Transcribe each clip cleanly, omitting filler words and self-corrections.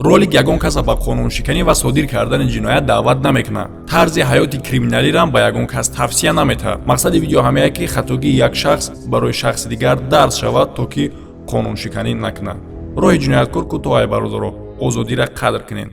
Ролик ягон каса ба қонуншиканӣ ва содир кардани ҷиноят даъват намекунад, тарзи ҳаёти криминалиам ба ягон кас тавсия наметаҳад. Мақсади видео ҳамея, ки хатогии як шахс барои шахси дигар дарс шавад, то ки қонуншиканӣ накунад. Роҳи ҷинояткор кӯтоҳай, бародаро, озодиро қадр кунед.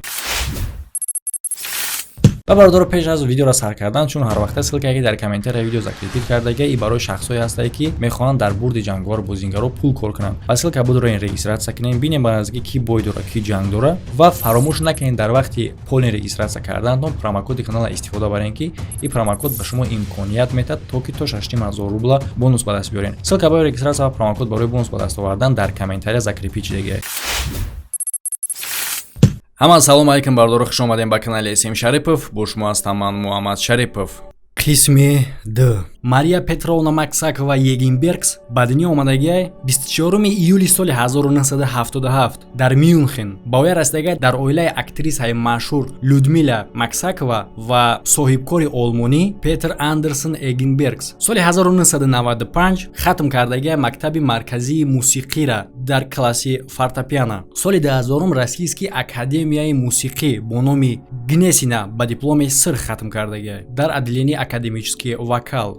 Ва, бародаро, пеш аз видеоро сар кардан, чун ҳар вақта ссылка, ки дар комментария видео закрепить кардага, и барои шахсҳое ҳастае, ки мехоҳанд дар бурди ҷанговар бозингаро пул кор кунанд, ва ссылка будро ин регистрация кунем, бинем ба наздикӣ ки бой дора, ки ҷанг дора. Ва фаромӯш накунед, дар вақти полный регистрация карданатон промокоди канала истифода барем, ки ин промокод ба шумо имконият метаҳад, то ки то 6500 рубла бонус ба даст биёред. Ссылка барои регистрация ва промокод барои бонус ба даст овардан дар комментария закрепить шудагиа. Ҳама ассалому алайкум, бародаро, хуш омадем ба канали СМ Шарипов. Бо шумо ҳастам ман, Муҳаммад Шарипов. Қисми д. Мария Петровна Максакова Егинбергс ба дунё омадагиай 24 июли соли 1977 дар Мюнхен. Ба оя расидагиай дар оилаи актрисаи машҳур Людмила Максакова ва соҳибкори олмонӣ Петр Андерсон Егинбергс. Соли 1995 хатм кардагиай мактаби марказии мусиқира дар класси фортепиано. Соли 2000 Российский академияи мусиқӣ бо номи Гнесина ба дипломи сирх хатм кардагиай дар отделении академический вокал.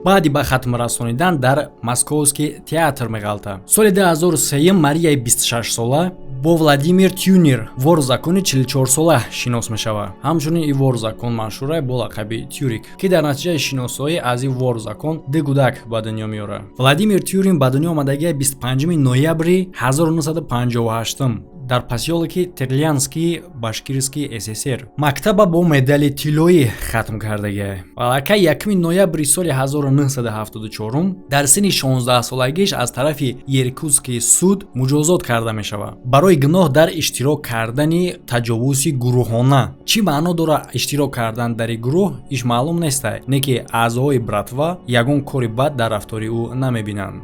Баъди ба хатм расонидан дар Московский театр меғалта. Соли 2003 Марияи 26сола бо Владимир Тюнер, вор в закони 44сола, шинос мешавад. Ҳамчунин и вор в закон машҳура бо лақаби Тюрик, ки дар натиҷаи шиносоӣ аз ин вор в закон ду кӯдак ба дунё меорад. Владимир Тюрин ба дунё омадагиа 25 ноябри 1958 дар посёлки Терлянский Башкирский ССР. Мактаба бо медали тиллоӣ хатм кардагиа. Аллакай 1 ноябри соли 1974 дар синни 16солагиш аз тарафи Иркутский суд муҷозот карда мешавад барои гуноҳ дар иштирок кардани таҷовузи гурӯҳона. Чӣ маъно дорад иштирок кардан дар ин гурӯҳ, иш маълум нестай, не ки аъзоҳои братва ягон кори бад дар рафтори ӯ намебинанд.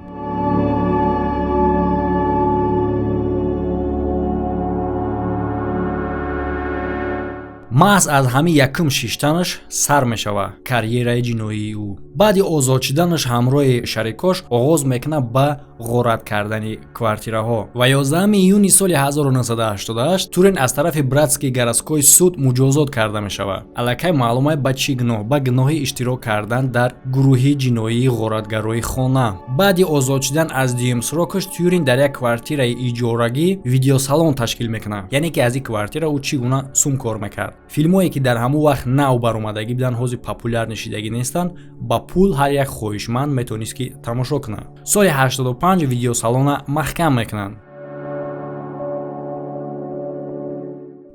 Маҳз аз ҳамин якум шиштанаш сар мешавад карьераи ҷиноии ӯ. Баъди озод шуданаш ҳамроҳи шарикош оғоз мекунад ба ғорат кардани квартираҳо ва 11 июни соли 1988 Турин аз тарафи Братский городской суд муҷозот карда мешавад. Аллакай маълумай ба чӣ гуноҳ: ба гуноҳи иштирок кардан дар гурӯҳи ҷиноии ғоратгарои хона. Баъди озод шудан аз дуюм срокаш Тюрин дар як квартираи иҷорагӣ видеосалон ташкил мекунад, яъне ки аз ин квартира ӯ чӣ гуна сум кор мекард. Филмҳое, ки дар ҳамон вақт нав баромадагӣ буданд, ҳозир популярный шидагӣ нестанд, ба пул ҳар як хоҳишманд метавонист, ки тамошо кунад. Соли 85 видеосалона маҳкам мекунанд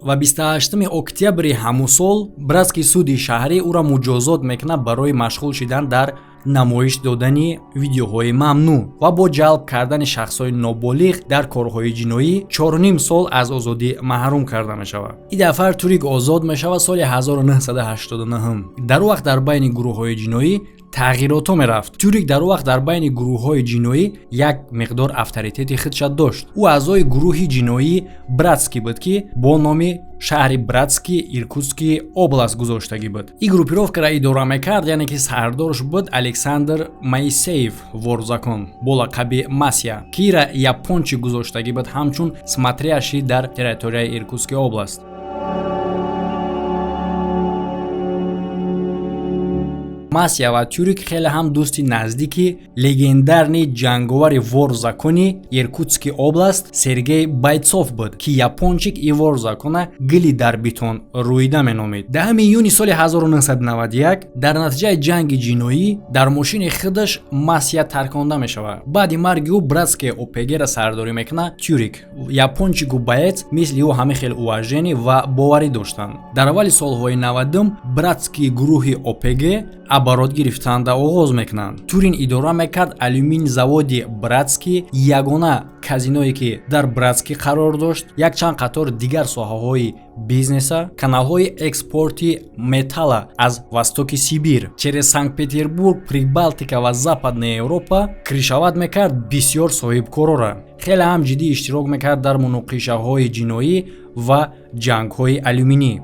ва 28 октябри ҳамун сол Братский суди шаҳрӣ ӯро муҷозот мекунад барои машғул шидан дар намоиш додани видеоҳои мамнӯъ ва бо ҷалб кардани шахсҳои ноболиғ дар корҳои ҷиноӣ 4,5 сол аз озодӣ маҳрум карда мешавад. Ин дафъа Турик озод мешавад соли 1989. Дар он вақт дар байни гурӯҳҳои ҷиноӣ тағйиротҳо мерафт. Тюрик дар он вақт дар байни гурӯҳҳои ҷиноӣ як миқдор авторитети худша дошт. Ӯ аъзои гурӯҳи ҷиноии Братский буд, ки бо номи шаҳри Братский Иркутский область гузоштагӣ буд. Ин группировкаро идора мекард, яъне ки сардорш буд Александр Моисеев, вор в закон бо лақаби Масия, ки ира япончи гузоштагӣ буд ҳамчун смотрящий дар территорияи Иркутский область. Масия ва Тюрик хеле ҳам дӯсти наздики легендарный ҷанговари вор в закони Иркутский область Сергей Бойцов буд, ки япончик и вор в закона гили дар бетон рӯида меномид. 10 июни соли 1991 дар натиҷаи ҷанги ҷиноӣ дар мошини худаш Масия тарконда мешавад. Баъди марги ӯ Братское ОПГ-ра сардорӣ мекунад Тюрик. Япончику боец мисли ӯ ҳамин хел уважение ва боварӣ доштанд. Дар аввали солҳои 90 братский гурӯҳи ОПГ оборот гирифтанда оғоз мекунанд. Турин идора мекард алюмин заводи Братский, ягона казиное, ки дар Братский қарор дошт, якчанд қатор дигар соҳаҳои бизнеса, каналҳои экспорти металла аз востоки Сибир через Санкт-Петербург, Прибалтика ва Западная Европа крышевать мекард бисёр соҳибкорора. Хеле ҳам ҷиддӣ иштирок мекард дар муноқишаҳои ҷиноӣ ва ҷангҳои алюминӣ.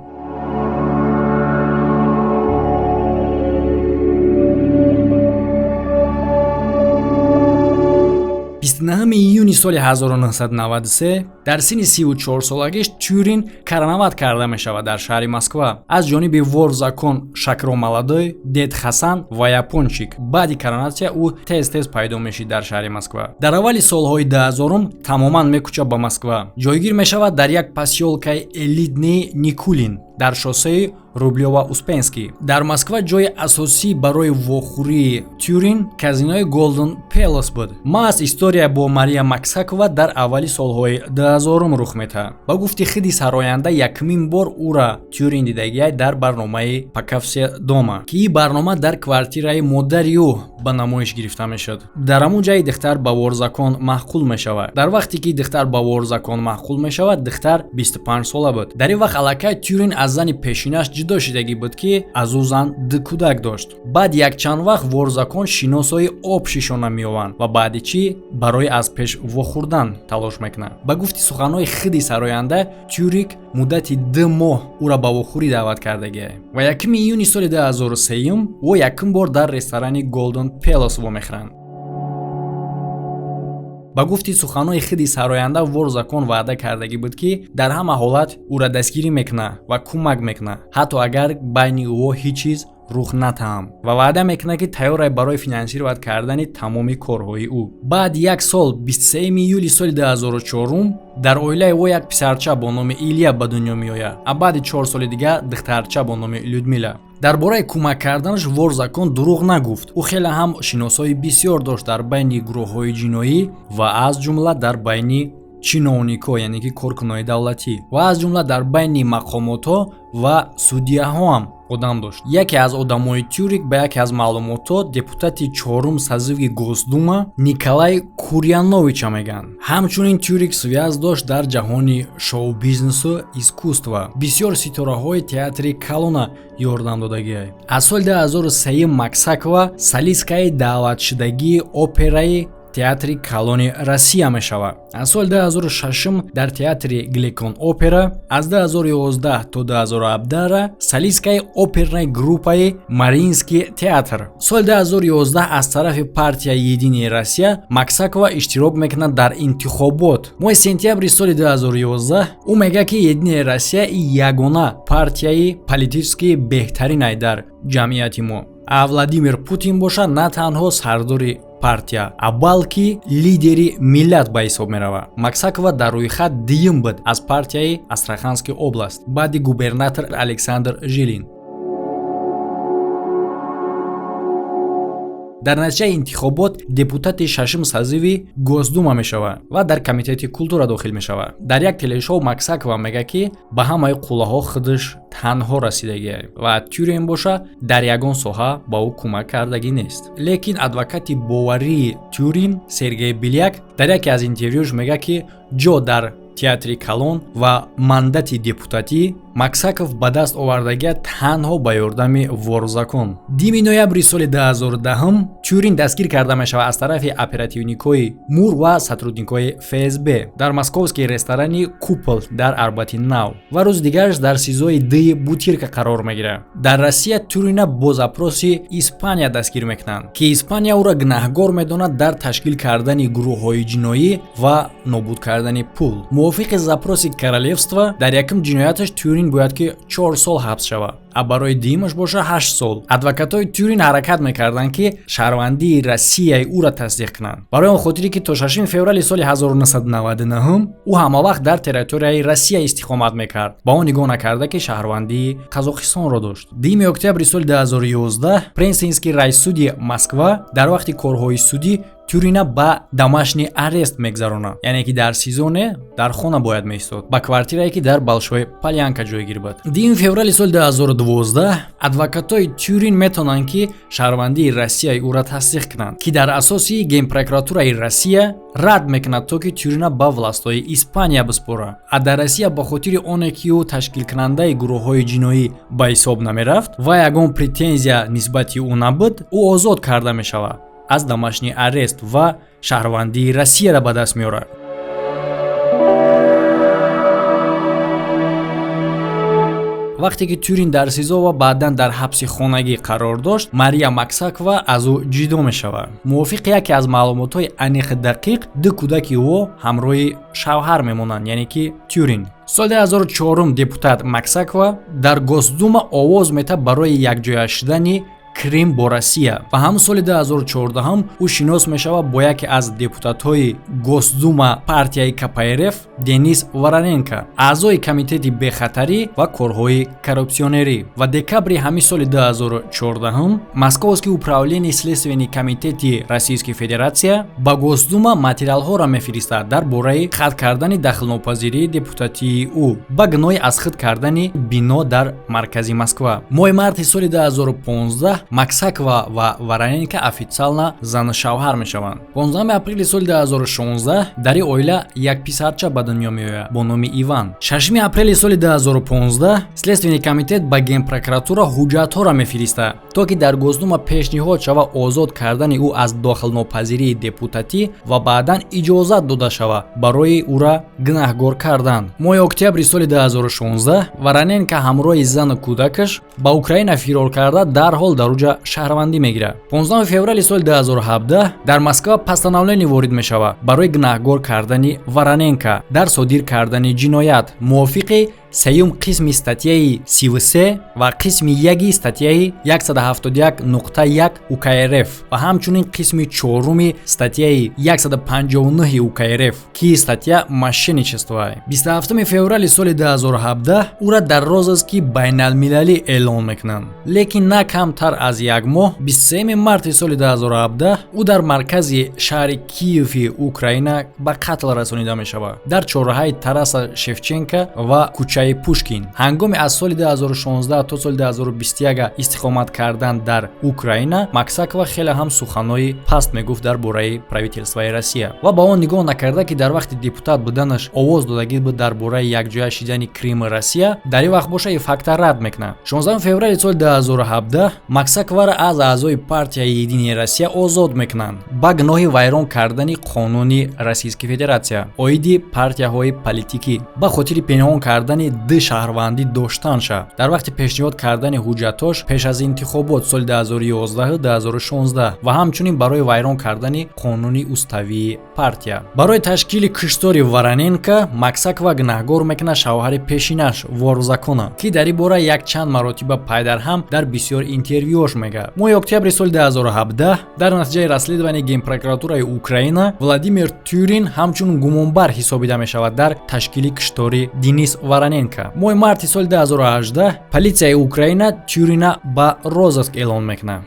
29 9 июни соли 1993 дар синни 34 солагиш Тюрин короновать карда мешавад дар шаҳри Москва аз ҷониби вор в закон Шакро Молодой, Дед Хасан ва Япончик. Баъди коронация ӯ тез тез пайдо мешид дар шаҳри Москва. Дар аввали солҳои 2000 тамоман мекӯчад ба Москва, ҷойгир мешавад дар як посёлкаи элитный Никулин дар шоссеи Рублёва Успенский дар Москва. Ҷои асосӣ барои вохӯрии Тюрин казинои Голден Пелос буд. Маҳз история бо Мария Максакова дар аввали солҳои 2000 рух метаҳад. Ба гуфти хиди сароянда, якумин бор ӯра Тюрин дидагиай дар барномаи «Пока все дома», ки ин барнома дар квартираи модари ӯ ба намоиш гирифта мешуд. Дар ҳамун ҷайи духтар ба вор в закон маъқул мешавад. Дар вақте ки духтар ба вор в закон маъқул мешавад, духтар 25 сола буд. Дар ин вақт аллакай Тюрин аз зани пешинаш ҷудо шудагӣ буд, ки аз ӯ зан ду кӯдак дошт. Баъд якчанд вақт вор в закон шиносои общийшона меёванд ва баъди чӣ барои аз пеш вохӯрдан талош мекунанд. Ба гуфти суханҳои хиди сароянда, Тюрик муддати 2 моҳ ӯра ба вохӯрӣ даъват кардагиа ва 1 июни соли 2003 ӯ якум бор дар ресторани Голден Пелос вомехӯранд. Ба гуфти суханҳои хиди сароянда, вор в закон ваъда кардагӣ буд, ки дар ҳама ҳолат ӯра дастгирӣ мекунад ва кӯмак мекунад, ҳатто агар байни ӯ ҳеҷ чиз рух натаҳам, ва ваъда мекунад, ки тайёрай барои финансировать кардани тамоми корҳои ӯ. Баъд як сол, 23 июли соли 2004, дар оилаи ӯ як писарча бо номи Илья ба дунё меояд, а баъди 4 соли дигар духтарча бо номи Людмила. Дар бораи кӯмак карданаш вор в закон дурӯғ нагуфт. Ӯ хеле ҳам шиносои бисёр дошт дар байни гурӯҳҳои ҷиноӣ ва аз ҷумла дар байни чиновникҳо, яъне ки коркунони давлатӣ, ва аз ҷумла дар байни мақомотҳо ва судяҳо ҳам одам дошт. Яке аз одамои Тюрик, ба яке аз маълумотҳо, депутати чорум созыви Госдума Николай Курьяновича мегӯянд. Ҳамчунин Тюрик связь дошт дар ҷаҳони шоу-бизнесу искусства, бисёр ситораҳои театри калона ёрдам додагиай. Аз соли 2003 Максакова солисткаи даъватшудагии операи Театри калони Россия мешавад, аз соли 2006 дар театри Глекон опера, аз 2011 то 2017 солисткаи оперной группаи Мариинский театр. Соли 2011 аз тарафи партия Единая Россия Максакова иштирок мекунад дар интихобот. Моҳи сентябри соли 2011 ӯ мегӯяд, ки Единая Россия ягона партияи политически беҳтаринай дар ҷамъияти мо, а Владимир Путин бошад на танҳо сардори партия, а балки лидери миллат ба ҳисоб меравад. Максакова дар рӯйхат дуюм буд аз партияи Астраханский область баъди губернатор Александр Жилин. Дар натиҷаи интихобот депутати шашум созыви Госдума мешавад ва дар комитети культура дохил мешавад. Дар як телешоу Максакова мегӯяд, ки ба ҳамаи қуллаҳо худаш танҳо расидагиа ва Тюрин боша дар ягон соҳа ба ӯ кӯмак кардагӣ нест. Лекин адвокати боварии Тюрин Сергей Биляк дар яке аз интервюш мегӯяд, ки ҷо дар театри калон ва мандати депутатӣ Максаков ба даст овардагия танҳо ба ёрдами вор в закон. 2 ноябри соли 2010 Тюрин дастгир карда мешавад аз тарафи оперативникҳои МУР ва сотрудникҳои ФСБ дар московский ресторани Купол дар Арбати Нав ва рӯзи дигараш дар СИЗОи Д Бутирка қарор мегирад. Дар Россия Тюрина бо запроси Испания дастгир мекунанд, ки Испания ӯро гунаҳгор медонад дар ташкил кардани гурӯҳҳои ҷиноӣ ва нобуд кардани пул. Мувофиқи запроси королевства, дар якум ҷинояташ Тюрин бояд ки 4 сол ҳабс шавад, а барои дуюмаш боша 8 сол. Адвокатҳои Тюрин ҳаракат мекарданд, ки шаҳрвандии Россияи ӯра тасдиқ кунанд, барои он хотире ки то 6 феврали соли 1999 ӯ ҳамавақт дар территорияи Россия истиқомат мекард, ба он нигоҳ накарда, ки шаҳрвандии Қазоқистонро дошт. 2 октябри соли 2011 Пресненский райсуди Москва дар вақти корҳои судӣ Тюрина ба домашний арест мегзаронад, яъне ки дар СИЗО не, дар хона бояд меистод, ба квартирае, ки дар Большой Полянка ҷойгир буд. 2 феврали соли 2012 адвокатҳои Тюрин метавонанд, ки шаҳрвандии Россияи ӯра тасдиқ кунанд, ки дар асоси генпрокуратураи Россия рад мекунад, то ки Тюрина ба властҳои Испания биспорад. А дар Россия ба хотири оне ки ӯ ташкилкунандаи гурӯҳҳои ҷиноӣ ба ҳисоб намерафт ва ягон претензия нисбати ӯ набуд, ӯ озод карда мешавад аз домашний арест ва шаҳрвандии Россияро ба даст меорад. Вақте ки Тюрин дар СИЗО ва баъдан дар ҳабси хонагӣ қарор дошт, Мария Максакова аз ӯ ҷидо мешавад. Мувофиқи яке аз маълумотҳои аниқи дақиқ, ду кӯдаки ӯ ҳамроҳи шавҳар мемонанд, яъне ки Тюрин. Соли 2004 депутат Максакова дар Госдума овоз метаб барои якҷоя шудани Крим бо Россия ва ҳамун соли 2014 ӯ шинос мешавад бо яке аз депутатҳои Госдума партияи КПРФ Денис Вороненко, аъзои комитети бехатарӣ ва корҳои коррупсионерӣ. Ва декабри ҳамин соли 2014 Московский управление Следственный комитети Российской Федерация ба Госдума материалҳоро мефиристад дар бораи хат кардани дахлнопазирии депутатии ӯ ба гуноҳи аз худ кардани бино дар маркази Москва. Моҳи марти соли 2015 Максакова ва Вороненко официально зану шавҳар мешаванд. 15 апрели соли 2016 дар ин оила як писарча ба дунё меояд бо номи Иван. 6 апрели соли 2015 Следственный комитет ба Генпрокуратура ҳуҷҷатҳоро мефиристад, то ки дар Госдума пешниҳод шава озод кардани ӯ аз дохилнопазирии депутатӣ ва баъдан иҷозат дода шава барои ӯра гунаҳгор кардан. Моҳи октябри соли 2016 Вороненко ҳамроҳи зану кӯдакаш ба Украина фирор карда, дарҳол дар уҷа шаҳрвандӣ мегирад. 15 феврали соли 2017 дар Москва постановление ворид мешавад барои гунаҳгор кардани Вороненко дар содир кардани ҷиноят мувофиқи сеюм қисми статьяи 33 ва қисми 1 статьяи 171.1 УК РФ ва ҳамчунин қисми чоруми статьяи 159 УК РФ, ки статья мошенничество. 27 феврали соли 2017 ӯра дар розыски байналмилалӣ эълон мекунанд, лекин на камтар аз як моҳ, 23 марти соли 2017 ӯ дар маркази шаҳри Киеви Украина ба қатл расонида мешавад дар чорраҳаи Тараса Шевченко ва кӯчаи Пушкин. Ҳангоми аз соли 2016 то соли 2021 истиқомат кардан дар Украина, Максакова хеле ҳам суханҳои паст мегуфт дар бораи правительствои Россия ва ба он нигоҳ накарда, ки дар вақти депутат буданаш овоз додагӣ буд дар бораи якҷоя шидани Криму Россия, дар ин вақт боша ин факта рад мекунад. 16 феврали соли 2017 Максаковаро аз аъзои партияи Единая Россия озод мекунанд ба гуноҳи вайрон кардани қонуни Российской Федерация оиди партияҳои политикӣ ба хотири пинҳон кардани ду шаҳрвандӣ доштанша дар вақти пешниҳод кардани ҳуҷҷатош пеш аз интихобот соли 2011-2016 ва ҳамчунин барои вайрон кардани қонуни уставии партия. Барои ташкили киштори Вороненко Максакова гунаҳгор мекунад шавҳари пешинаш вор закона, ки дар ин бора якчанд маротиба пайдарҳам дар бисёр интервюош мегӯяд. Моҳи октябри соли 2017 дар натиҷаи расследованияи Генпрокуратураи Украина Владимир Тюрин ҳамчун гумонбар ҳисобида мешавад дар ташкили киштори Денис Вороненко. Моҳи марти соли 2018 политсияи Украина Тюрина ба розыск эълон мекунад.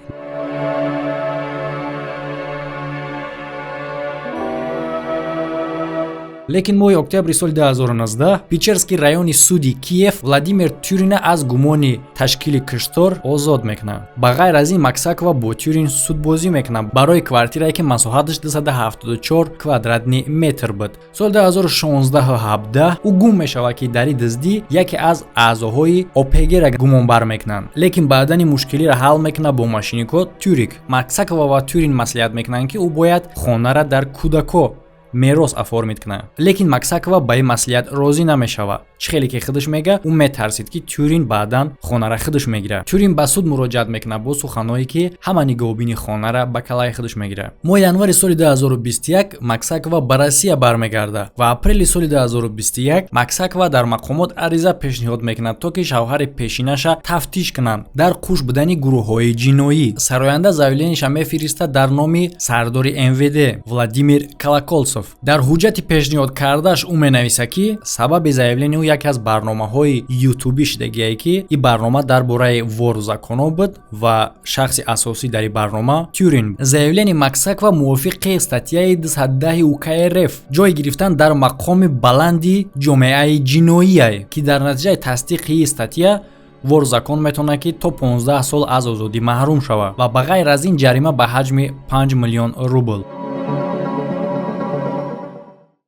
Лекин моҳи октябри соли 2019 Печерский райони суди Киев Владимир Тюрина аз гумони ташкили киштор озод мекунад. Ба ғайр аз ин, Максакова бо Тюрин судбозӣ мекунад барои квартирае, ки масоҳаташ 274 квадратный метр буд. Соли 2016-17 ӯ гум мешавад, ки дар ин дуздӣ яке аз аъзоҳои ОПГ-ра гумонбар мекунанд, лекин баъдан ин мушкилиро ҳал мекунад бо мошиннико Тюрик. Максакова ва Тюрин маслиҳат мекунанд, ки ӯ бояд хонара дар кӯдако мерос оформить кунад, лекин Максакова ба ин маслиҳат розӣ намешавад. Чӣ хеле ки худаш мега, ӯ метарсид, ки Тюрин баъдан хонара худаш мегирад. Тюрин ба суд муроҷиат мекунад бо суханҳое, ки ҳама нигоҳубини хонара ба калаи худаш мегирад. Моҳи январи соли 2021 Максакова ба Россия бармегардад ва апрели соли 2021 Максакова дар мақомот ариза пешниҳод мекунад, то ки шавҳари пешинаша тафтиш кунанд дар қуш будани гурӯҳҳои ҷиноӣ. Сароянда заявлениеша мефиристад дар номи сардори МВД Владимир Колоколцев. Дар ҳуҷҷати пешниҳод кардааш ӯ менависад, ки сабаби заявление ӯ яке аз барномаҳои ютубӣ шудагие, ки ин барнома дар бораи вор законо буд ва шахси асосӣ дар ин барнома Тюрин. Заявление Максакова мувофиқи статьяи 210 УК РФ ҷой гирифтан дар мақоми баланди ҷомеаи ҷиноие, ки дар натиҷаи тасдиқи ин статья вор закон метавонад, ки то 15 сол аз озодӣ маҳрум шавад ва ба ғайр аз ин ҷарима ба ҳаҷми 5 миллион рубл.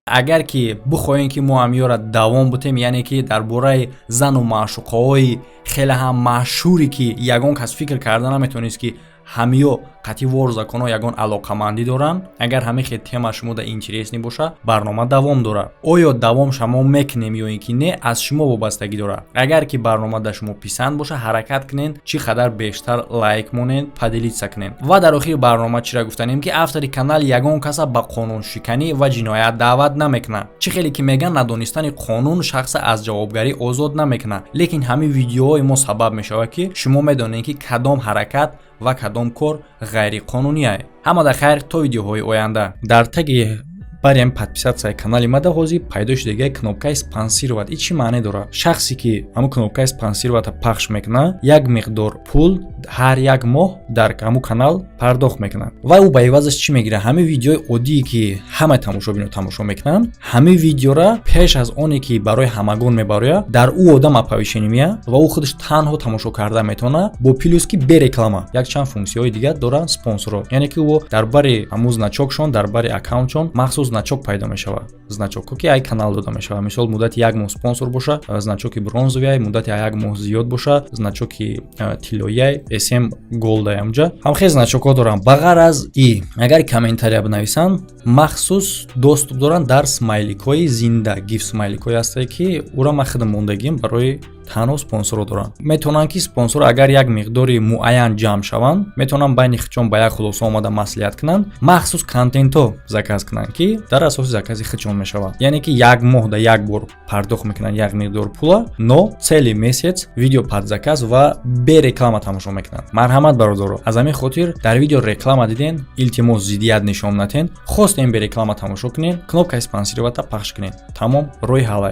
Агар ки бихоҳем, ки мо ҳамёра давом бутем, яъне ки дар бораи зану маъшуқаҳои хеле ҳам машҳуре, ки ягон кас фикр карда наметавонист, ки ҳамё Қатъи вор законҳо ягон алоқамандӣ доранд. Агар ҳамин хел тема шумо да интересный боша, барнома давом дорад. Оё давом шамо мекунем ё ин ки не, аз шумо вобастагӣ дорад. Агар ки барнома да шумо писанд боша, ҳаракат кунед, чӣ қадар бештар лайк монед, поделиться кунед. Ва дар охири барнома чира гуфтанем, ки автори канал ягон каса ба қонуншиканӣ ва ҷиноят даъват намекунад. Чӣ хеле ки мегӯянд, надонистани қонун шахса аз ҷавобгарӣ озод намекунад, лекин ҳамин видеоҳои мо сабаб мешавад, ки шумо медонед, ки кадом ҳаракат ва кадом кор ғайриқонуние. Ҳамада хайр, то видеоҳои оянда. Дар таги барем подписаться канали мада ҳозир пайдо шудагиа кнопкаи «спонсировать». И чӣ маъне дорад? Шахсе ки ҳамун кнопкаи «спонсировать» пахш мекунад, як миқдор пул ҳар як моҳ дар ҳамун канал пардохт мекунад. Ва ӯ ба ивазаш чӣ мегирад? Ҳамин видеои оддие, ки ҳамаи тамошобино тамошо мекунанд, ҳамин видеора пеш аз оне ки барои ҳамагон мебарояд, дар ӯ одам оповещение меяд ва ӯ худаш танҳо тамошо карда метавонад, бо плюс ки бе реклама. Якчанд функсияҳои дигар доранд спонсорро, яъне ки ӯ дар бари ҳамун значокшон, дар бари аккаунтшон махсус значок пайдо мешавад, значокҳо ки ай канал дода мешавад. Мисол, муддати як моҳ спонсор боша, значоки бронзовиай, муддати як моҳ зиёд боша, значоки тиллоиай, см голдай. Амҷа ҳам хел значокҳо доранд. Ба ғайр аз и, агар комментария бинависанд, махсус доступ доранд дар смайликҳои зинда, гиф смайликҳое ҳастае, ки ӯра ман худам мондагим барои танҳо спонсорро доранд. Метавонанд, ки спонсор агар як миқдори муайян ҷамъ шаванд, метавонанд байни худшон ба як хулоса омада, маслиҳат кунанд, махсус контентҳо заказ кунанд, ки дар асоси закази худшон мешавад. Яъне ки як моҳ да як бор пардохт мекунанд як миқдор пула, но целый месяц видео под заказ ва бе реклама тамошо мекунанд. Марҳамат, бародаро, аз ҳамин хотир дар видео реклама диден, илтимос, зиддият нишон натен. Хостем бе реклама тамошо кунед, кнопкаи «спонсировать» пахш кунед, тамом, роҳи ҳаллай.